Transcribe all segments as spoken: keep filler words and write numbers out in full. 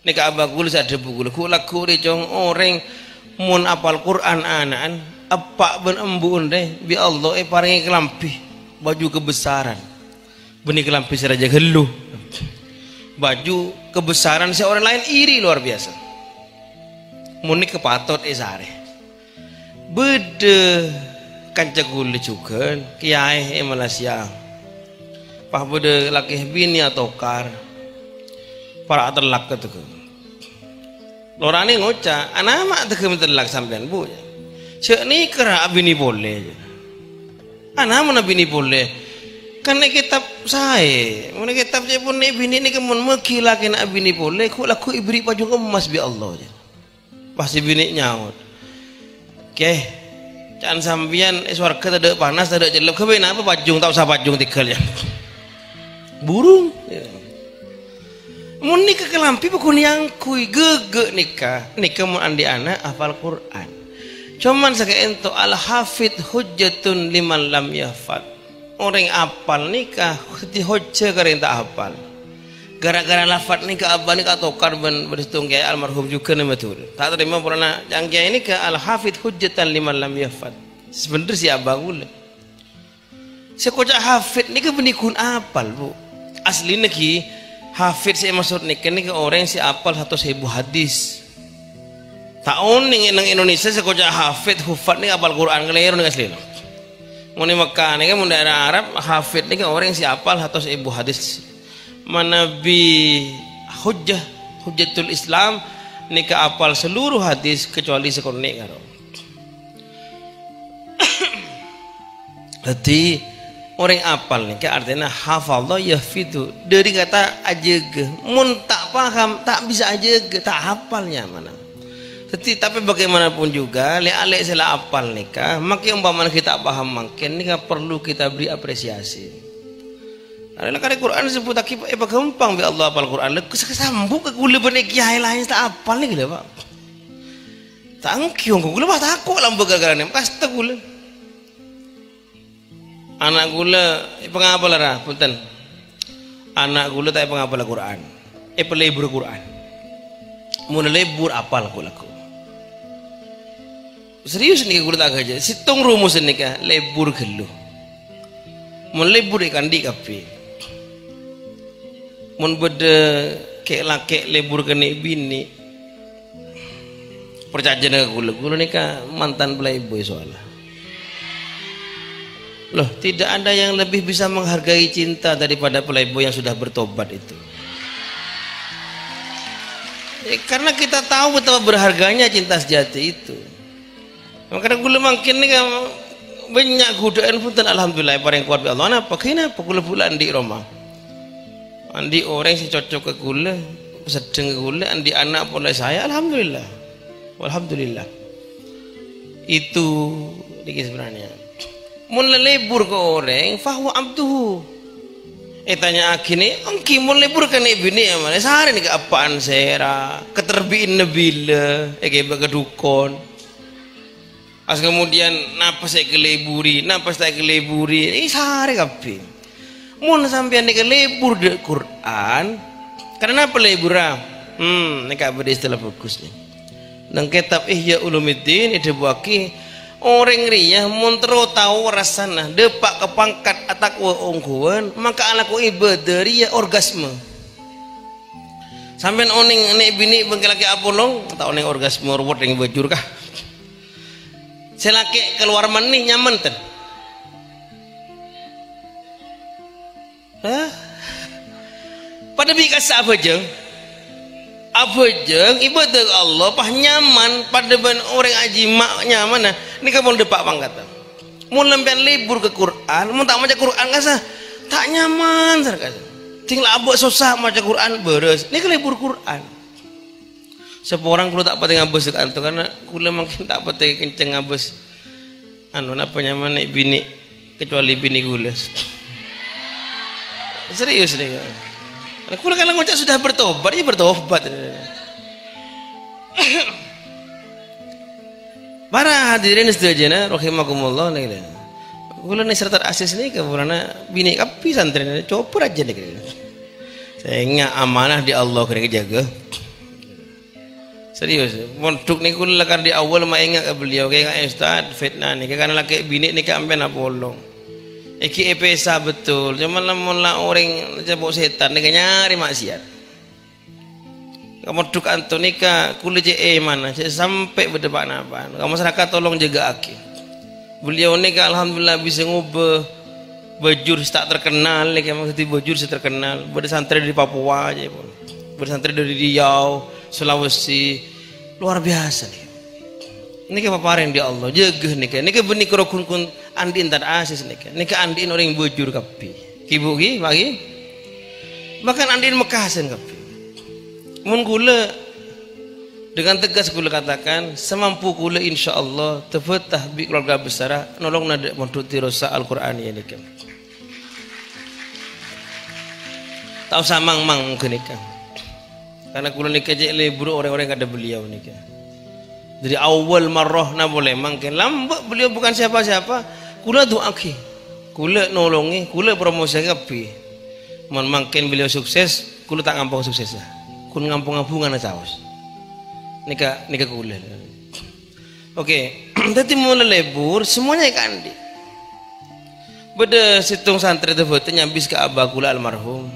Nèka abâ' kaulâ sè adhâbu kaulâ, ghu'-lagghu' rè, Cong, orèng mon apal Qur'an ana'na, eppa' bân embu'na rè bi' Allah èparèngè kalambhi, baju kabessaran. Bânnè kalambhi sè rajâ ghâllu. Baju kabessaran sè orèng laèn iri luar biasa. Mon nèka patot èsarè. Bâdâ kanca kaulâ jhughân, kèyaè è Malaysia. Pas bâdâ lakè binè atokar. Para' atellak ka tèghâ. Lorana ngoca', "Anama' tèghâ matellak sampèyan, Bu?" "Jhâ' nèka ra abinè polè," jâ. "Anama' abinè polè?" "Kan è kètab saè, mon è kètab ca'èpon nè' binè nèka mon mèghi lakèna abinè polè, ghu'-lagghu' èberri' pajung emmas bi' Allah," jâ. Pas sè binè nyaot, "Kè, ca'na sampèyan è sowarghâ tadâ' panas, tadâ' cellep, ghâbây napa pajung, ta' osa pajung tèghâl, yâ." Burung. Mon nèka kalambhi paggun èangghuy, ghâghâ nèka. Nèka mon andi' ana' apal Qur'an. Coman saka'ènto, al-hafidz hujjatun liman lam yahfadz. Orèng apal nèka dhâddhi hojjah ka orèng ta' apal. Gara-gara lafat nèka abâ' nèka atokar bân, bân sèttong kèyaè almarhum jhughân è Madhurâ. Ta' tarèma polana ca'na kèyaè nèka al-hafidz hujjatan liman lam yahfadz. Sabhendher sè abâ' kaulâ. Sè koca' hafid nèka bânnè ghun apal, Bu. Aslina ghi, hafid sè èmaksod nèka, nèka orèng sè apal satos èbu hadis. Ta' onèng è nang Indonesia sè koca' hafid, hufad nèka apal Qur'an, kalèro nèka aslina. Mon è Mekkah nèka, mon daerah Arab, hafid nèka orèng sè apal satos èbu hadis. Manabi hujjah, hujjatul Islam, nèka apal seluruh hadis kecuali sakonè' karo. Dhâddhi, orèng apal nèka artèna hafadha yahfidhu. Dhâri kata ajâgâ. Mon ta' paham, ta' bisa ajâgâ, ta' apal nyamana. Dhâddhi, tapè bagaimanapun juga, lè'-alè' sè la apal nèka, makè ompamana ghi' ta' paham mangkèn nèka perlu kita beri apresiasi. Karena karè Qur'an disebbuttaghi èpaghâmpang bi' Allah apal Qur'an. Lha, sè sambung ka kaulâ bân kèyaè laèn ta' apal nèka lho, Pak. Ta' èngghi ongghu kaulâ, wah, tako' lambâ' ghârâ-ghârâna, kasta kaulâ. Ana' kaulâ èpangapala ra, bhunten. Ana' kaulâ ta' èpangapala Qur'an. Èpalebur Qur'an. Mon lebur apal ghu'-lagghu'. Serius nèka kaulâ ta' ghâjâ. Sèttong rumus nèka lebur ghâllu. Mon lebur èkandi' kabbhi. Mon bâdâ kè'-lakè' lebur ka nè'-binè', parcajâna ka kaulâ, kaulâ nèka mantan playboy soalnya. Loh, tidak ada yang lebih bisa menghargai cinta daripada playboy yang sudah bertobat itu. Ya, karena kita tahu betapa berharganya cinta sejati itu. Mangkana kaulâ mangkèn nèka bânnya' godhâ'ân, bhunten, alhamdulillah, èparèng kowat bi' Allah. Napa? Ghânapa? Kaulâ bulâ andi' roma. Andi' orèng sè cocok ka kaulâ, seddheng ka kaulâ, andi' ana' polè saè, alhamdulillah. Walhamdulillah. Itu nèka sebenarnya. Mon lebur ka orèng, fahuwa abduhu. Ètanya'aghi nè', èngghi mon lebur ka nè'-binè' ya, mane sarè nèka eppa'na sèra, katerbi'na bilâ, èghibâ ka dhukon. Pas kemudian, napa sè èkaleburi, napa sè ta' èkaleburi, eh, sarè kabbhi. Mon sampèyan nèka lebur dâ' Qur'an, karana napa lebura? Hmm, nèka bâdâ istilah bagus nè. Neng kètab Ihya Ulumuddin èdhâbuwâghi, orèng rèya mon terro tao rassana dâpa' ka pangkat atakwa ongghuwân, maka alako ibadah rèya orgasme. Sampèyan onèng nè'-binè' bân kè-lakè' apolong, ta' onèng orgasme ruwet neng bâjur kah? Sè lakè' kalowar mani nyaman ten? Hah? Padâ bi' kassa' abhâjâng. Abhâjâng, ibadah ka Allah, pas nyaman, padâ bân orèng ajima' nyaman, nah, nèka mon dâpa' pangkatta. Mon sampèyan lebur ka Qur'an, mon ta' maca Qur'an kassa', ta' nyaman, sar kassa'. Sèng la abâ' sossa maca Qur'an, bârâs. Nèka lebur Qur'an. Saporang kaulâ ta' patè ngabâs kanto, karna kaulâ mangkèn ta' patè kenceng ngabâs. Anu, napa nyamana nè' binè', kecuali binè kaulâ. Serius nèka. Kaulâ kala ngoca' sudah bertobat, ya bertobat. Para hadirin sadhâjâna rahimakumullah nèka. Kaulâ nèng Seratal Aziz nèka, polana binè' kabbhi santrèna, coba rajâ nèka. Sènga' amanah dâri Allah kènè' jâgâ. Serius, mondhuk nèko la kan di awal ma' enga' ka beliau, kaènga'è Ustaz, fitnah nèka kan lakè binè nèka ampèyan apolong. Èngghi èpèsa betul, cuma lamon la orèng cèpo' sètan nèka nyarè maksiat. Ka mondhuk anto nèka kulâ cè' èmana, cè' sampè' bâdâ pa-napa'a. Ka masyarakat tolong jâgâ'aghi. Beliau nèka alhamdulillah bisa ngobâ bâjur sè ta' terkenal, nèka maksudnya bâjur sè terkenal. Bâdâ santrè dâri Papua, ca'èpon. Bâdâ santrè dâri Riau, Sulawesi. Luar biasa, nèka. Nèka paparèng dâri Allah, jâgâ nèka. Nèka bânnè karo ghun-ghun andi'na Tad Aziz nèka. Nèka andi'na orèng bâjur kabbhi. Ghi, Bu, ghi, Pak, ghi? Bahkan andi'na Mekkasân kabbhi. Mon kulâ, dengan tegas kulâ katakan, semampu kulâ insyaallah tabâta bi' keluarga besarra nolongana dâ' mondhuk Dirasah Al-Qur'aniyah nèka. Ta' osa mang-mang ghânèka. Karena kulâ nèka cè' lebur orèng-orèng kadâ' beliau nèka. Dâri awal marrohna polè mangkèn lambâ' beliau bukan siapa-siapa. Kulâ du'aaghi, kulâ nolongè, kulâ promosiaghi kabbhi. Mon mangkèn beliau sukses, kulâ ta' ngampong suksessa. Ghun ngamponga bhungana saos. Nèka, nèka kulâ. Oke, dhâddhi mon lebur, semuanya èkaandi'. Bâdâ sèttong santrè tabâta nyambis ka abah kulâ almarhum.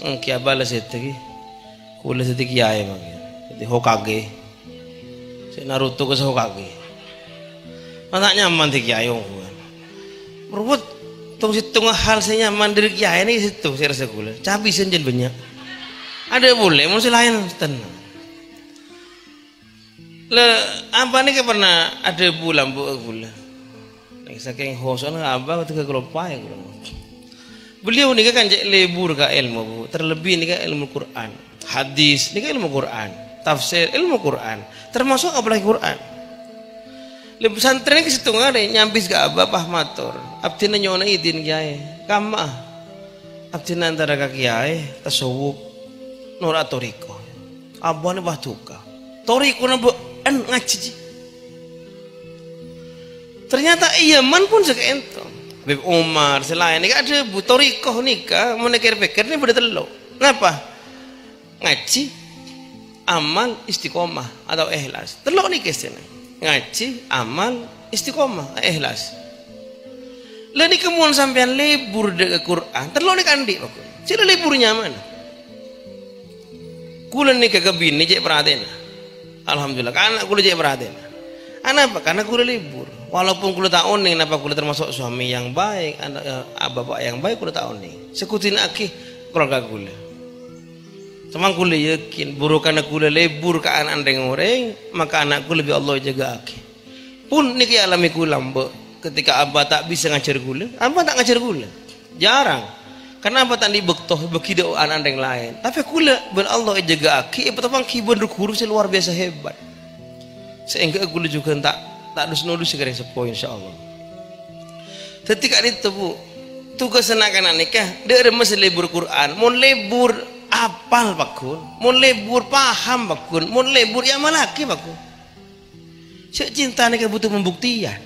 Èngghi abah la sèdhâ ghi. Kulâ dhâddhi kiyaè mangkèn. Dhâddhi Hokage. Sè Naruto ka sè Hokage. Ma' ta' nyaman dhâddhi kiyaè ongghuwân. Ruwet, tong-sèttongnga hal sè nyaman dâri kiyaè nèka sèttong sè rassa kulâ. Cabisen jân bânnya'. Adâ' polè, mon sè laèn tenang. La, abah nèka pernah adhâbu lambâ' ka kulâ. Nèng sakèng hosowanna abah, ghâ' kaloppaè kulâ. Beliau nèka kan cè' lebur ka èlmo, Bu. Terlebih nèka èlmo Qur'an. Hadis, nèka èlmo Qur'an. Tafsir, èlmo Qur'an. Termasuk apalagi Qur'an. Lebur santrè nèka sèttong arè nyambis ka abah, pas mator. Abdhina nyo'ona idin, Kiyaè. Kamma'a? Abdhina antara ka kiyaè, tasawuf, nora' toriko. Abahna pas duka. Torikona bâ'en ngajhi, ji. Ternyata è Yaman pon sè ka'ènto. Habib Umar, sè laèn, nèka adhâbu, toriko nèka, mon èkèr-pèkkèr, nèka bâdâ tello'. Napa? Ngajhi, amal, istiqomah, atau ikhlas. Tello' nèka istilana. Ngajhi, amal, istiqomah, ikhlas. La nèka mon sampèyan lebur dâ' ka Qur'an, tello' nèka andi', Pak. Sè la lebur nyamana. Kulâ nèka ka binè cè' parhatèna. Alhamdulillah, ka ana' kulâ cè' parhatèna. Anapa? Karena kulâ lebur. Walaupun kulâ ta' onèng napa kulâ termasuk suami yang baik, ana-, eh, bapak yang baik, kulâ ta' onèng. Sè kodhu èna'aghi keluarga kulâ. Coma kulâ yakin, bhurukana kulâ lebur ka ana'na rèng-orèng, maka ana' kulâ bi' Allah èjâgâ'aghi. Pon nèka èalamè kulâ lambâ'. Ketika abah ta' bisa ngajhâr kulâ, abah ta' ngajhâr kulâ. Jarang. Karena abah ta' andi' bâkto èbâghi dâ' ana'na rèng laèn. Tapè kulâ bân Allah èjâgâ'aghi, èpatopangaghi bân ru-ghuru sè luar biasa hebat. Saèngghâ kulâ jhughân ta', ta' dus-nodus ka rèng seppo, insyaallah. Dhâddhi ka'dinto, Bu, tugas na'-kana' nèka, dâ' remma sè lebur Qur'an. Mon lebur, apal pagghun. Mon lebur, paham pagghun. Mon lebur, èamalaghi pagghun. Sè cinta nèka butuh pembuktian.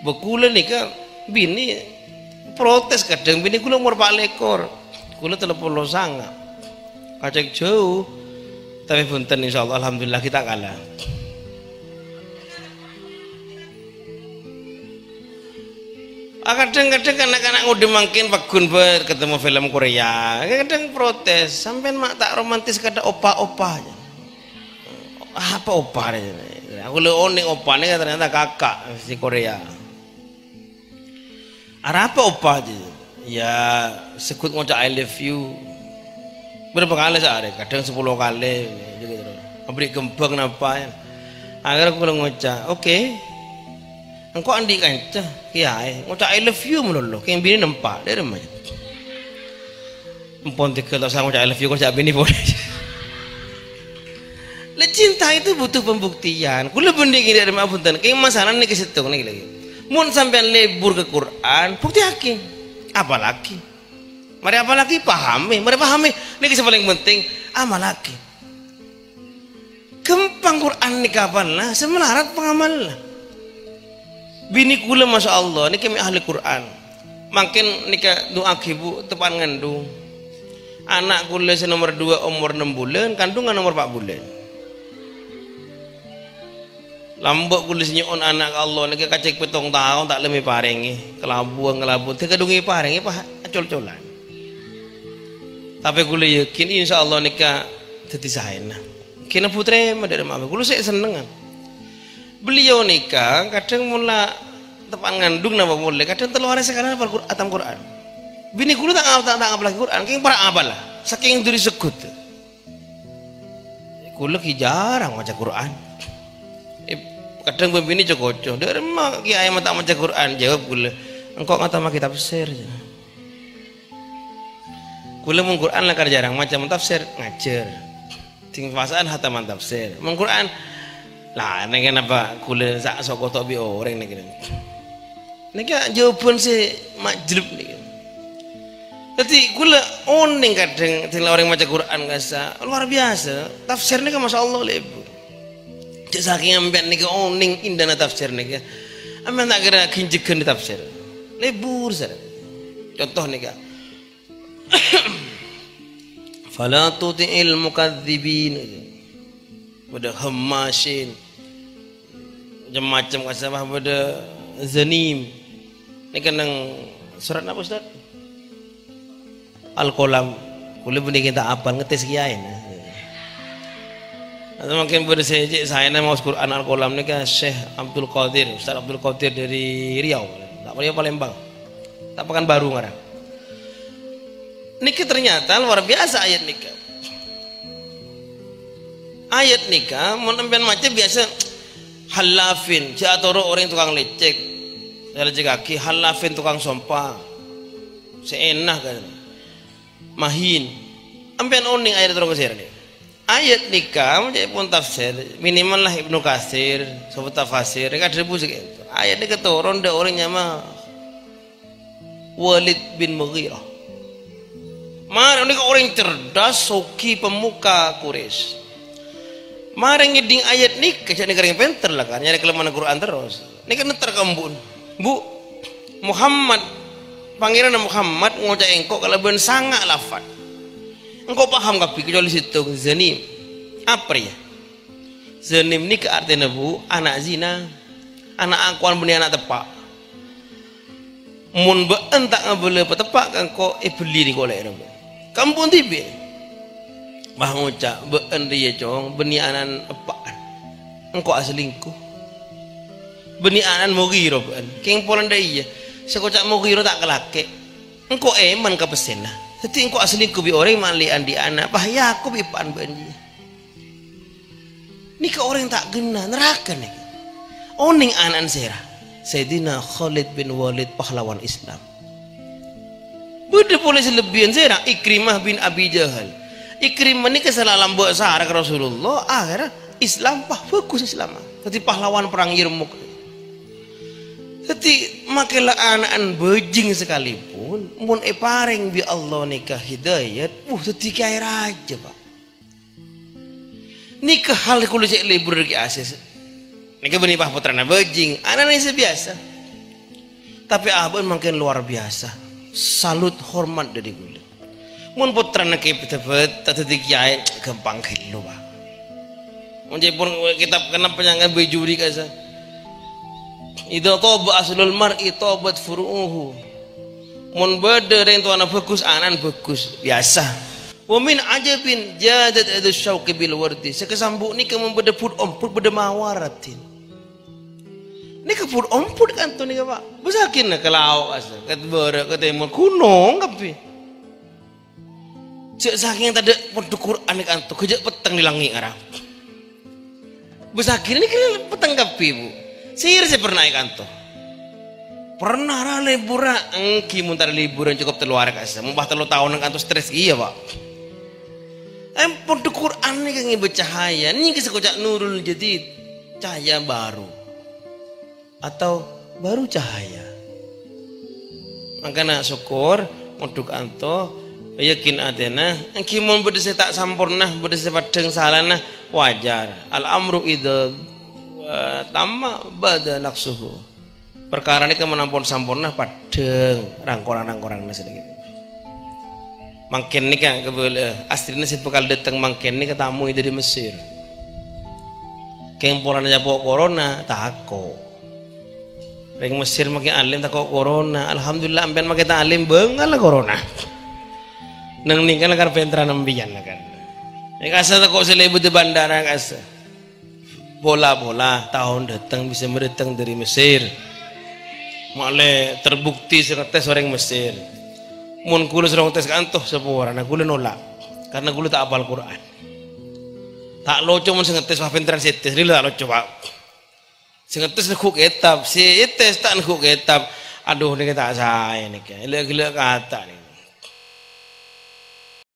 Bâ kulâ nèka binè protes, kadhâng binè kulâ umur pa' lèkor. Kulâ tello polo sanga'. Kacèng jhâu. Tapè bhunten, insyaallah, alhamdulillah, ghi' ta' kala. Ah, kadhâng-kadhâng na'-kana' ngodâ mangkèn pagghun bâ' ketemu film Korea. Kadhâng protes, "Sampèyan ma' ta' romantis kadhâ' opa-opa?" Apa opa? Aku la onèng opana ternyata kaka' sè Korea. Arapa opa, ji? Ya, sèghut ngoca' "I love you." Bârâmpa kalè saarè? Kadhâng sapolo kalè, gitu terus. Abri' kembhâng napa, ya. Akhirnya aku ngoca', "Oke. Engko' andi' kanca, kiyaè, ngoca' 'I love you' malolo, kèng binè nempa', dâ' remma." Empon tèghâl ta' osa ngoca' "I love you" kok ja' binè polè. Lah, cinta itu butuh pembuktian. Kulâ bhendhing dâ' remma bhunten, kèng masalahna nèka sèttong nèka lagi. Mon sampèyan lebur ka Qur'an, buktiyaghi. Apalagi. Marè apalagi pahamè, marè pahamè. Nèka sè palèng penting, amalaghi. Ghâmpang Qur'an nèka apalna, sè malarat pangamalna. Binè kulâ, masyaallah, nèka mè' ahli Qur'an. Mangkèn nèka du'aaghi, Bu, teppa'na ngandung. Ana' kaulâ sè nomer duwâ' omor ennem bulân, kandhungan omor empa' bulân. Lambâ' kaulâ sè nyo'on ana' ka Allah nèka kacèk pèttong taon ta' lem èparèngè. Kalabun, kalabun, tèkadhung èparèngè, pas acol-colan. Tapè kaulâ yakin, insyaallah nèka dhâddhi saèna. Kèng bu tarèma dhâri mama, kaulâ sè sennengngan. Beliau nèka kadhâng mon la teppa'an ngandhung napa molè, kadhâng tello arè sakalè apal Qur-, atam Qur'an. Binè kaulâ ta' ngap-, ta', ta' ngapallaghi Qur'an, kèng para' apal, sakèng dhuri segghut. Kaulâ ghi' jhârâng maca Qur'an. Eh, kadhâng bân binè co-ngoco, "Dhâremma kèyaè ma' ta' maca Qur'an?" Jawab kaulâ, "Engko' ngatamaghi tafsir." Kaulâ mon Qur'an lakar jhârâng maca, mon tafsir ngajhâr. Sing pasa'an hataman tafsir. Mon Qur'an, la, nèng kenapa kaulâ sa-, sok koto' bi' orèng nèng kene? Nèka jawaban sè majlub nèka. Dhâddhi kaulâ onèng kadhâng dhing orèng maca Qur'an kasa, luar biasa. Tafsir nèka masyaallah lebur. Jhâ' sakèng sampèyan nèka onèng indâna tafsir nèka. Sampèyan ta' kèra ghânjhâghân tafsir. Lebur sara. Conto nèka. "Fala tuti'il mukadzibin." Bâdâ hammasin. Macem-macem kasabah bâdâ zanim. Nèka neng surat napa, Ustaz? Al-Qalam. Kaulâ bânnè ghi' ta' apal, ngetes kèyaè, nah. Atau mungkin bâdâ sè cè' saèna maos Qur'an Al-Qalam nèka Syekh Abdul Qadir, Ustaz Abdul Qadir dari Riau. Ta' Riau, Palembang. Ta' Pekanbaru ngarang. Nèka ternyata luar biasa ayat nèka. Ayat nèka, mon sampèyan maca biasa hallafin, jhâ' atoro' orèng tokang lècèk. Sè lècèkkaghi, hallafin tokang sompa. Sè èna kan. Mahin. Sampèyan onèng ayat toro' kasèra nèka. Ayat nèka, mon ca'èpon tafsir, minimal la Ibnu Katsir, sapa tafasir, nèka adhâbu sè kènto. Ayat nèka toron dhâ' orèng nyama Walid bin Mughirah. Marè nèka orèng cerdas, soghi, pemuka Quraisy. Marè ngèdhing ayat nèka, jhâ' nèka orèng pènter la kan, nyarè kalemma'anna Qur'an terros. Nèka nètter ka embu'na. "Bu, Muhammad, Pangèranna Muhammad ngoca'è engko' kalabân sanga' lafat. Engko' paham kabbhi, kecuali sèttong, zanim." "Apa rèya?" "Zanim nèka artèna, Bu, ana' zina. Ana' akowan bânnè ana' teppa'. Mon bâ'en ta' ngabâlâ pateppa' ka engko', èbelli nèko' lè'èrra bâ'en." Kampon dhibi'. Pas ngoca', "Bâ'en rèya, Cong, bânnè ana'na eppa'an. Engko' aselingkuh. Bânnè ana'na Mughirah bâ'en." Kèng polana iyâ, sè koca' Mughirah ta' kalakè'. "Engko' èman ka pèssèna. Dhâddhi engko' aselingkuh bi' orèng ma' lè andi' ana', pas èakob eppa'an bâ'en jiyâ." Nèka orèng ta' ghenna, naraka nèka. Onèng ana'na sèra? Sayyidina Khalid bin Walid, pahlawan Islam. Bâdâ polè sè lebbiyân sèra, Ikrimah bin Abi Jahal. Ikrimah nèka sala lambâ' sara ka Rasulullah, akhèrra Islam, pas bhâghus Islam. Dhâddhi pahlawan perang Yarmuk. Dhâddhi, makè la ana'na bhâjing sakalèpon, mon èparèng bi' Allah nèka hidayat, wuh, dhâddhi kèyaè rajâ, Pak. Nèka hal kaulâ cè' lebur dhâri kèyaè. Nèka bânnè pas pottrana bhâjing, ana'na sè biyasa. Tapè abâ'na mangkèn luar biyasa. Salut, hormat dhâri kaulâ. Mon pottrana kèyaè bhâdhâ-bhâdhâ dhâddhi kèyaè, ghâmpang ghâllu, Pak. Mon ca'èpon kètab kennep panyangga bâjuri kasa. "Idza thaba aslul mar'i thabat furu'uhu." Mon bâdâ rèng towana bhâghus, ana'na bhâghus. Biyasa. "Wa min ajabin jadat adu syauqi bil wardi." Sè kasambu' nèka mon bâdâ but-ombut bâdâ mawar, Din. Nèka but-ombut kanto nèka, Pak. Bâsaghinna ka lao' kasa, ka bârâ', ka tèmor, ghunong kabbhi. Jhâ' sakèng tadâ' pondhuk Qur'an è kanto, ghâjâ' petteng è langngè' ngara. Bâsaghinna nèka petteng kabbhi, Bu. Sèra sè pernah è kanto? Pernah ra, lebur ra, èngghi mon ta' lebur ra cokop tello arè kasa. Mon pas tello taon è kanto stres iyâ, Pak. Em, pondhuk Qur'an nèka ngèbâ cahaya, nèka sè koca' nurul jadid, cahaya baru. Atau baru cahaya. Mangkana sokkor, mondhuk anto, yakin atèna, èngghi mon bâdâ sè ta' samporna, bâdâ sè paddhâng salana, wajar. Al-amru idza, eh, tamma bada naqsuhu. Parkara nèka mon ampon samporna, paddhâng rang-korang-rang-korangna sadhâjâ. Mangkèn nèka kabâlâ'â, asrina sè bhâkal dâteng mangkèn nèka tamoy dâri Mesir. Kèng polana nyapa' corona, tako'. Rèng Mesir makè alim tako' corona. Alhamdulillah, ampèyan makè ta' alim, bângal corona. Neng nèngkal kar pènterran ampèyan, kan. Nèka kasa tako' sè lebur di bandara, kasa. Pola-pola taon dâteng bisa madâteng dâri Mesir. Malè terbukti sè ngetes orèng Mesir. Mon kaulâ soro ngetes kanto saporana, kaulâ nolak. Karena kaulâ ta' apal Quran. Ta' loco mon sè ngetes, wah, pènterran sè tes, lila ta' loco, Pak. Sè ngetes neggu' kètab, sè tes ta' neggu' kètab. Adhu, nèka ta' saè nèka. Gila-gila kata nèka.